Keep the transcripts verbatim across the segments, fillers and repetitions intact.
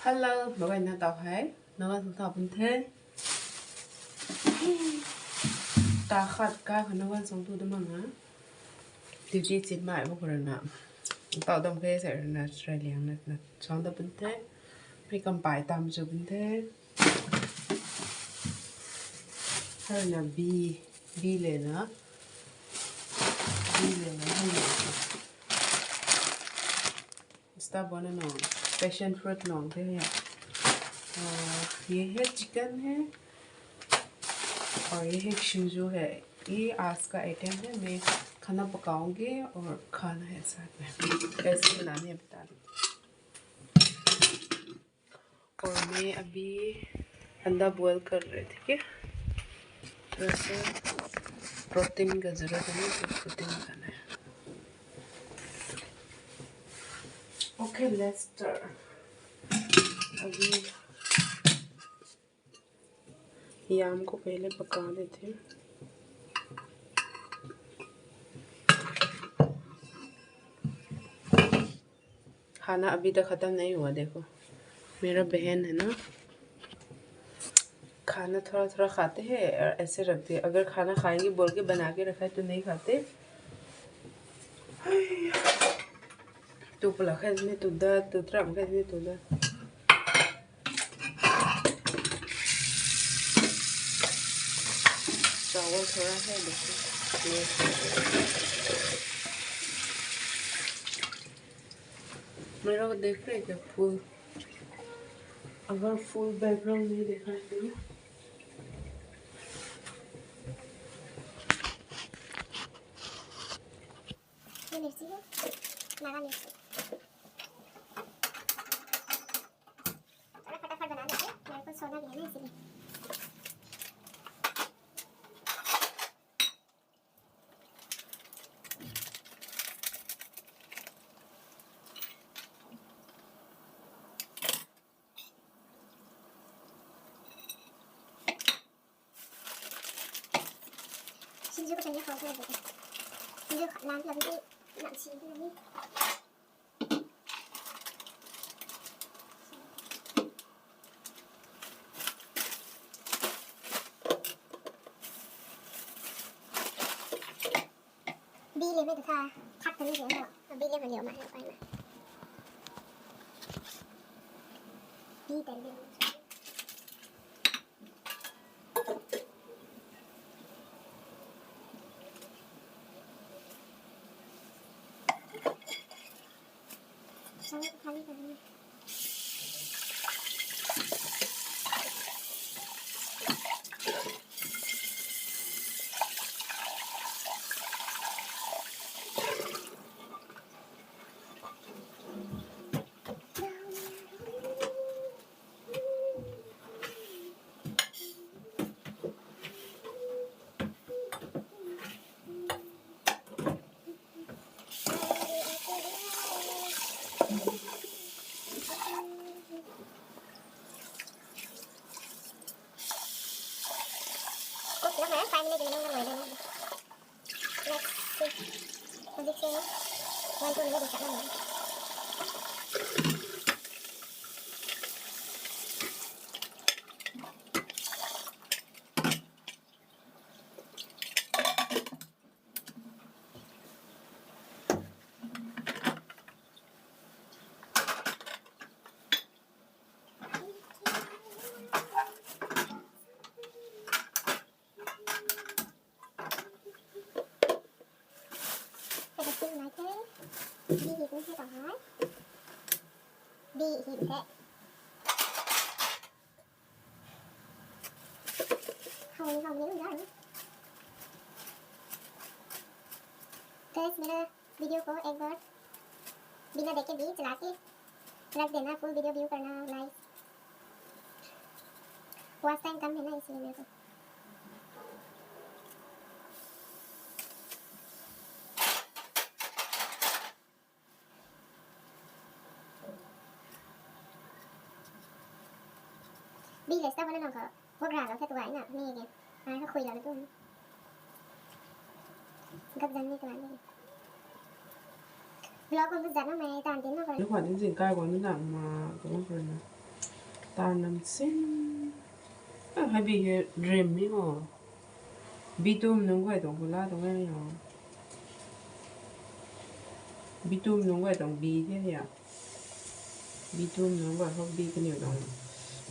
Hello, makai na tau hei. Nagan sung tau pun the. Ta khat kai khou nagan sung tu da mang a. Duty chin mai bo khou rui na. Tau dam khe sa rui na, Australia na, na sung da pun the. Mei kam pai tam chu pun the. Hei na bi, bi le na. Bi le na, hei na. Stabona nung, passion fruit nung the hai. अ, ये है चिकन है और ये है शिंजू है। ये आज का आइटम है, मैं खाना पकाऊंगी और खाना है साथ में। कैसे बनानी है बता दूँ। और मैं अभी अंडा बॉयल कर रहे, ठीक है। थोड़ा सा प्रोटीन का जरूरत है ना, तो प्रोटीन खाना है। Okay, let's start. अभी याम को पहले पका देते हैं। खाना अभी तक खत्म नहीं हुआ। देखो, मेरा बहन है ना, खाना थोड़ा थोड़ा खाते हैं और ऐसे रखते हैं। अगर खाना खाएंगे बोल के बना के रखा है तो नहीं खाते। तू पला खाए इसमें तू दा, तू तराम खाए इसमें तू दा। चावल थोड़ा है, देखो। मेरा को देख रहे क्या फूल? अगर फुल बैकग्राउंड नहीं दिखाई दे। ये मिर्ची है, नागा मिर्ची। थोड़ा फटाफट बना देते हैं, मेरे को सोना भी है ना, इसीलिए। Sinju ko tanya khou ko. Sinju lam lam ti nam si ti ni. Bi le me tu tha, khat tu ni le mo. Bi le ma liu ma, pai ma. Bi tai le. Cook lam e, five minute nung nung e. Let's see. Hujik se one two minute chat nung e. Bi hi kum the ta hai. Bi hi the. Hou ni, hou ni, hou ni. Guys, मेरा video को एक बार बिना देखे भी चला के रख देना, full video view करना, guys। Watch time कम है ना, इसलिए मेरे को। Bi le stabona nang kha, wok ra lo the tu ai na, ni ge. Ai kha khui lo na tu. Gak zan ni tu ai ni. Vlog ko zan na mai tan tin na ko. Ni khwan ni zing kai ko ni nang ma, ko ko na. Tan nam sin. Ah, hei bi hei rim ni o. Bi tum nunc guay tuang hula tuang e ni o. Bi tum nunc guay tuang bi de ya. Bi tum nunc guay hou bi kaniw tuang.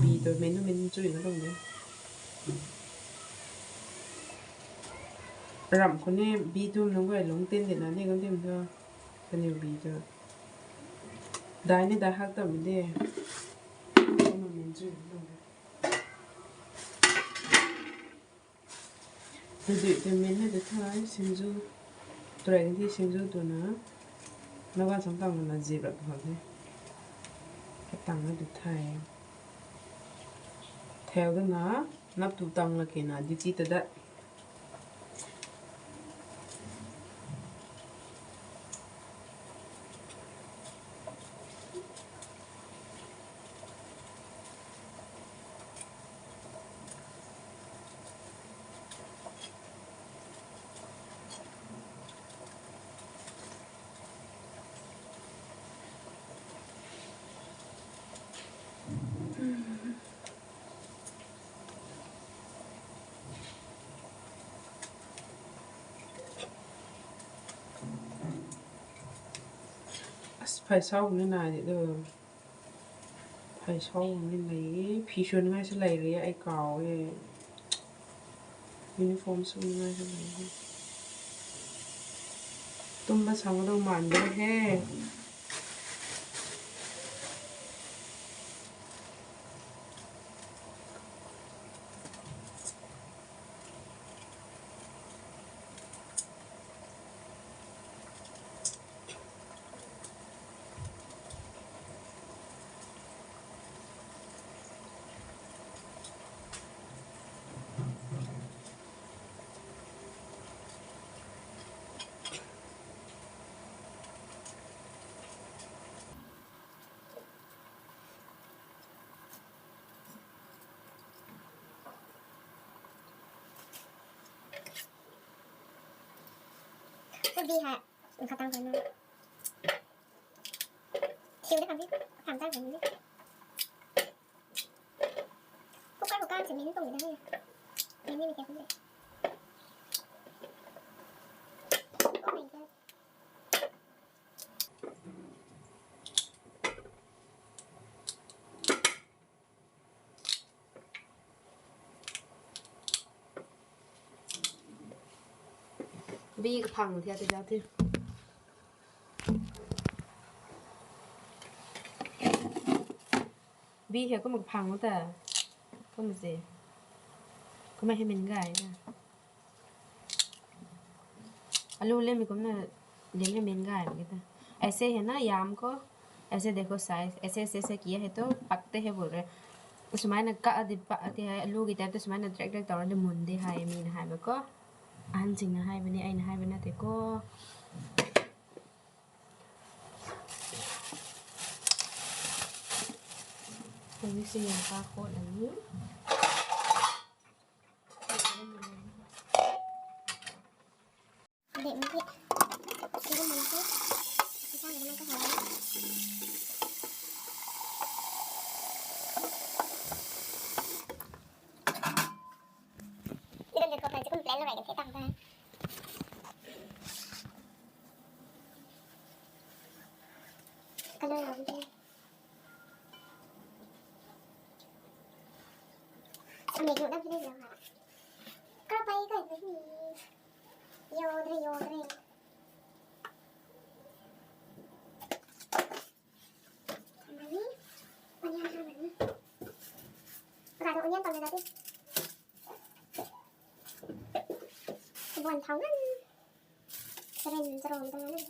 Bi tu min tu min chui na tuang de. Ram khou ni bi tum nunc guay lungc tin di na ni kan tim tu. Kaniw bi tu. Dai ni dai hak tam de. Kumna min chui na tuang de. Hei duih tei min hei ta thai, singju. Turai kan thi singju tu na. Na gan sam tang na zip rak tu hak de. Katang na tu thai. Thau da na, nap tu tang la ke na, duty ta dat. As, phai sau ni nai di do. Phai sau ni nai e. Phi swn ngai sa lai ri ai kau e. Uniform swn ngai sa lai e. Tumba sang do man do he. Ui bi hei, khatang khat na. Thiu de khang di, khang tang khat ni. Cooker khou kan se min tuang de. Min ni mi khe khang de. Oh my God. Bi kaphang thiat ti zat ti. Bi hei kumna kaphang ta. Kumna se. Kumna hei min gay ta. Alu lim kumna lim hei min gay mak ta. Aise hai na yam ko. Aise dekho size. Aise, aise, aise kiya hai to pakte hai bol rahe. Sumai na ka di pa, ti hai alu ki type ta sumai na drag drag tawra di mun di hai mi na hai ba ko. Ahan sing na hai bani, ai na hai bana te ko. Kami si yang pa ko na ni. Yodre, yodre. Mani, onion ha mani. Raga onion pang na dati. Buan thau ngan. Seren, seren, seren.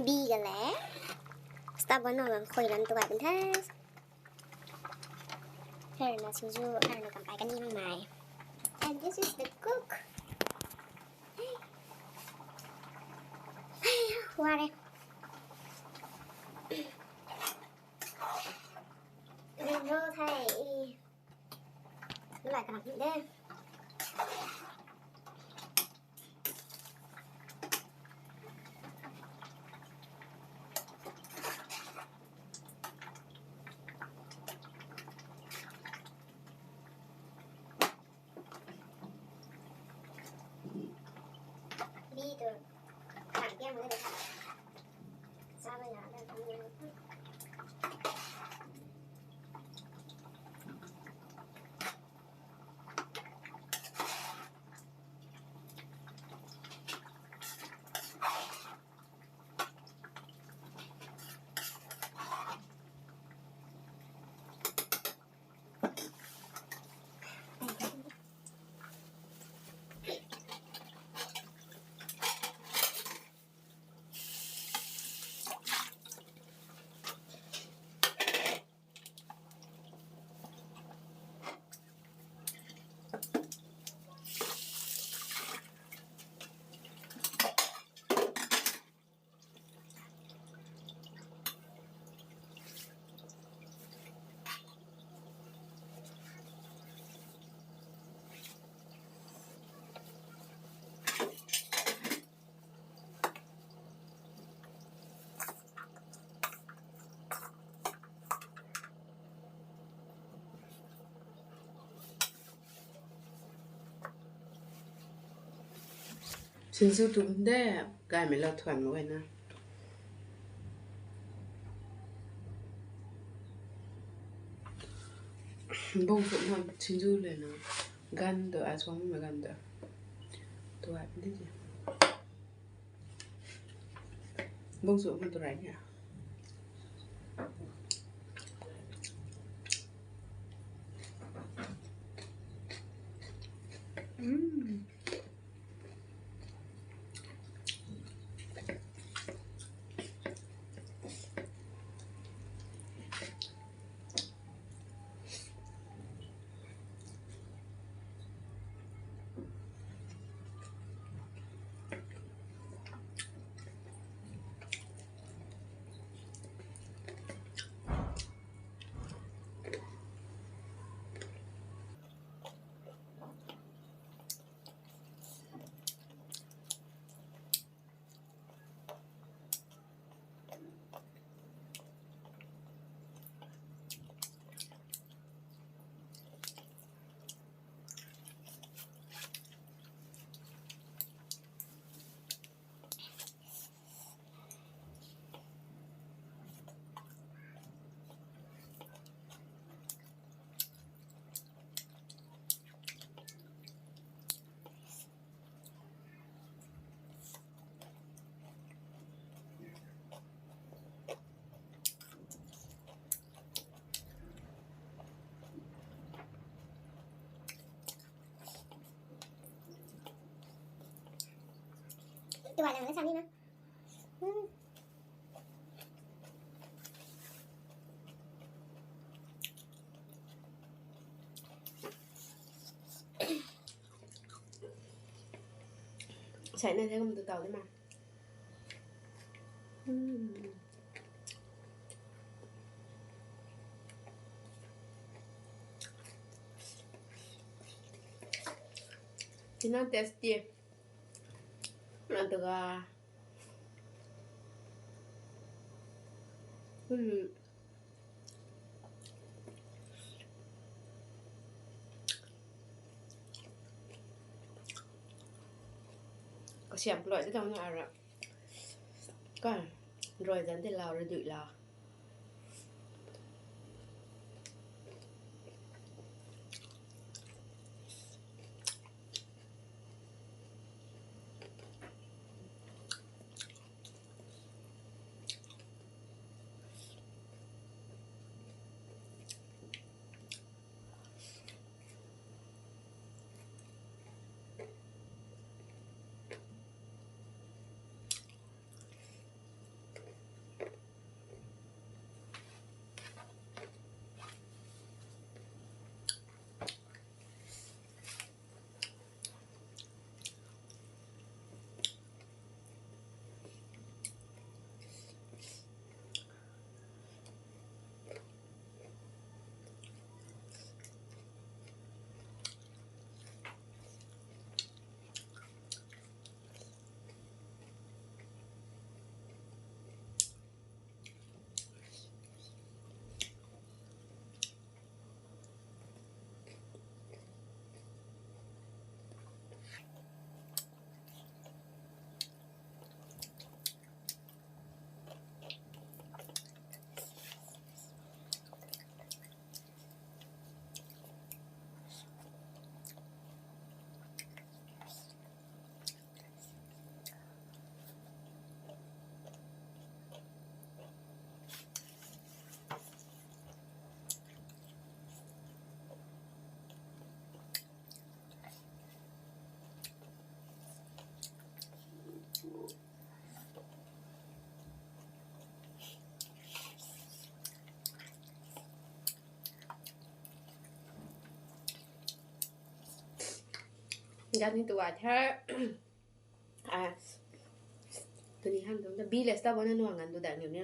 Bi ga le. Stop bana lang khoi ran tu bai pun the. Hei na singju, hei na kampai kani nang mai. And this is the cook. Ware. Rinro thei. Lai kanak de. Singju tu de, gaymei lou thuan mak gay na. Bung suk na singju le na. Gan do, a suang na gan do. Tuat di ji. Bung suk na tu rai ni. Mm. Tuan lang na sani na. Hmm. Sai na thei kum tu tau de ma. Hmm. Tina tasty. Nang tu ga. Hmm. Kasiam ploi de tang na ara. Ka, rui zan de lau, rui dui lau. Gan ni tu a the. A, tu ni ham tu da bi le sta bo na nuang gan tu da ni ni.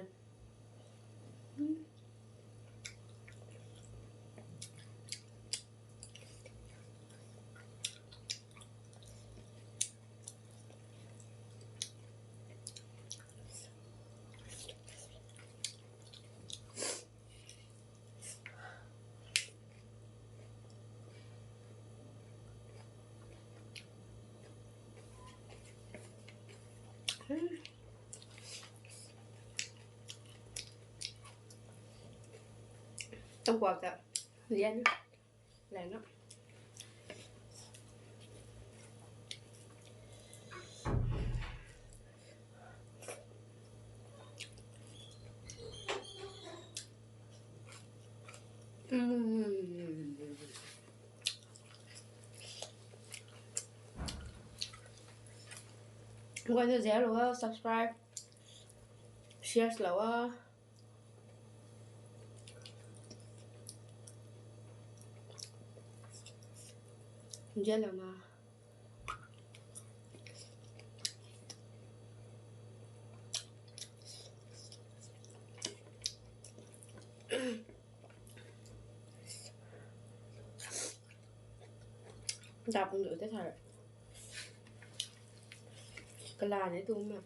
Tang kuak ta. Lian. Lian na. Mm. Guayna zia lou a, subscribe, share lou a. Zia lou na. Dap ndu te sa. Kala ne tu ma.